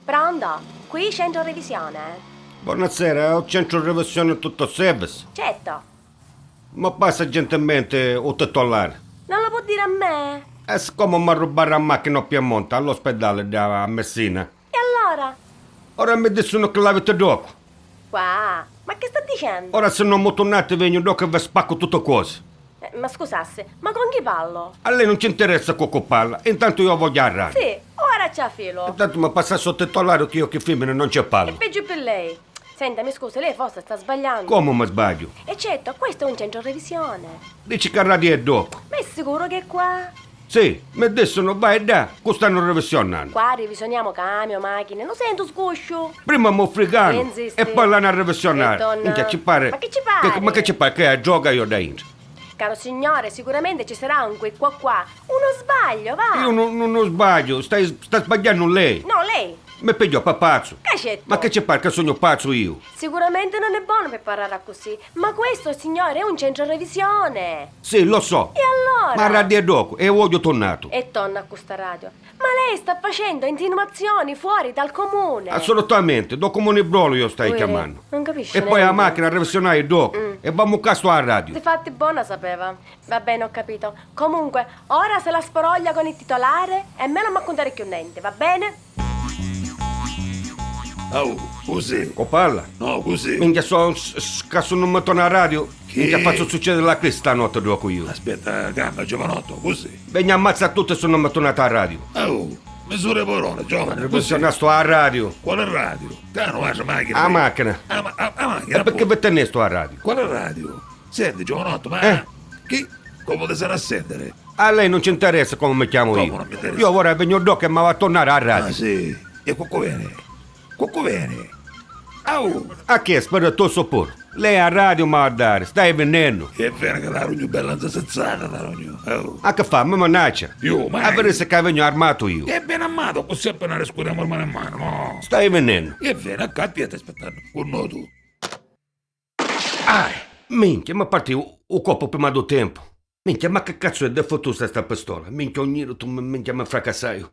Pronto? Qui centro revisione. Bonasera, 'o centro revisione tutto service. Certo. Mi passa gentilmente 'o titolare. Non lo può dire a me? E siccome mi arrubaru 'a machina 'o Piemonte, all'ospedale ddà a Messina. E allora? Ora mi dissunu che l'aviti ddocu. Qua? Ma che sta dicendo? Ora se non mi turnati vegnu ddocu e vi spaccu tuttu cosi. Eh, ma scusasse, ma con chi parlo? A lei non ci interessa cu cu parla, intanto io vogghiu 'a radio. Sì, ora ci affilo. Intanto mi passassi 'o titolare che io chi fimmini non ci parlo. È peggio per lei. Senta, mi scusi, lei forse sta sbagliando. Comu mi sbagghiu? E certo, questo è un centro revisione. Dici ca 'a radio è ddocu. Ma è sicuro che è qua? Sì, mi dissunu vai ddà, cu stannu revisionannu. Qua revisioniamo camion, machine, non sento sgusciu. Prima m'u friganu Insisti. e poi l'hannu a revisionari. E donna- Minchia, ci pare... Ma che ci pare? Ma che ci pare che è a droga io da intra? Caro signore, sicuramente ci sarà un qui qua qua. Uno sbaglio, va. Io non, non, non sbaglio, stai, sta sbagliando lei. No, lei. Mi pigliò per pazzo. Che c'è? Ma che ci pare che sono pazzo io? Sicuramente non è buono per parlare così, ma questo, signore, è un centro revisione. Sì, lo so. E allora? Ma radio è dopo e voglio tornato. E torna a questa radio. Ma lei sta facendo insinuazioni fuori dal comune. Assolutamente, do comune brolo io stai Ui, chiamando. Non capisce E poi la niente. macchina revisionare dopo. E vamo casto alla radio. Difatti buona sapeva. Va bene, ho capito. Comunque, ora se la sporoglia con il titolare e me non mi contare più niente, va bene? Au, così. Co parla? No, così. Minchia, so, cazzo non metto una radio. Che? Minchia, faccio succedere la crisi stanotte dopo io. Aspetta, calma, giovanotto, così. Venga ammazza a tutti se non metto una radio. Au, misure parole, giovane, così. Revisionare sto a radio. Quale radio? Caro, la macchina. A macchina. Ah, ma, a, a macchina. E perché appunto. vi tenete sto a radio? Quale radio? Senti, giovanotto, ma... Eh? Chi? Come ti sarà a sentire? A lei non ci interessa come mi chiamo Come io. non mi interessa? Io vorrei venire dopo e mi va a tornare a radio. Ah, sì. E cucco viene? Cucco viene? Au! A che? Spero tu pure. Lei a radio mi va a dare, stai venendo. E viene che la rugno bella insazzata, la rugno. Au. A che fa? Mi minaccia. Io, mai. A vedere se che vengo armato io. E ben amato, così appena riscuotiamo mano a mano, no? Stai venendo. E viene a capire, ti aspettando. Con noi tu. Ah, minchia, mi partì o colpo prima do tempo. Minchia, ma che cazzo è de fottuta sta pistola? Minchia, ogni tu minchia mi fracassaio.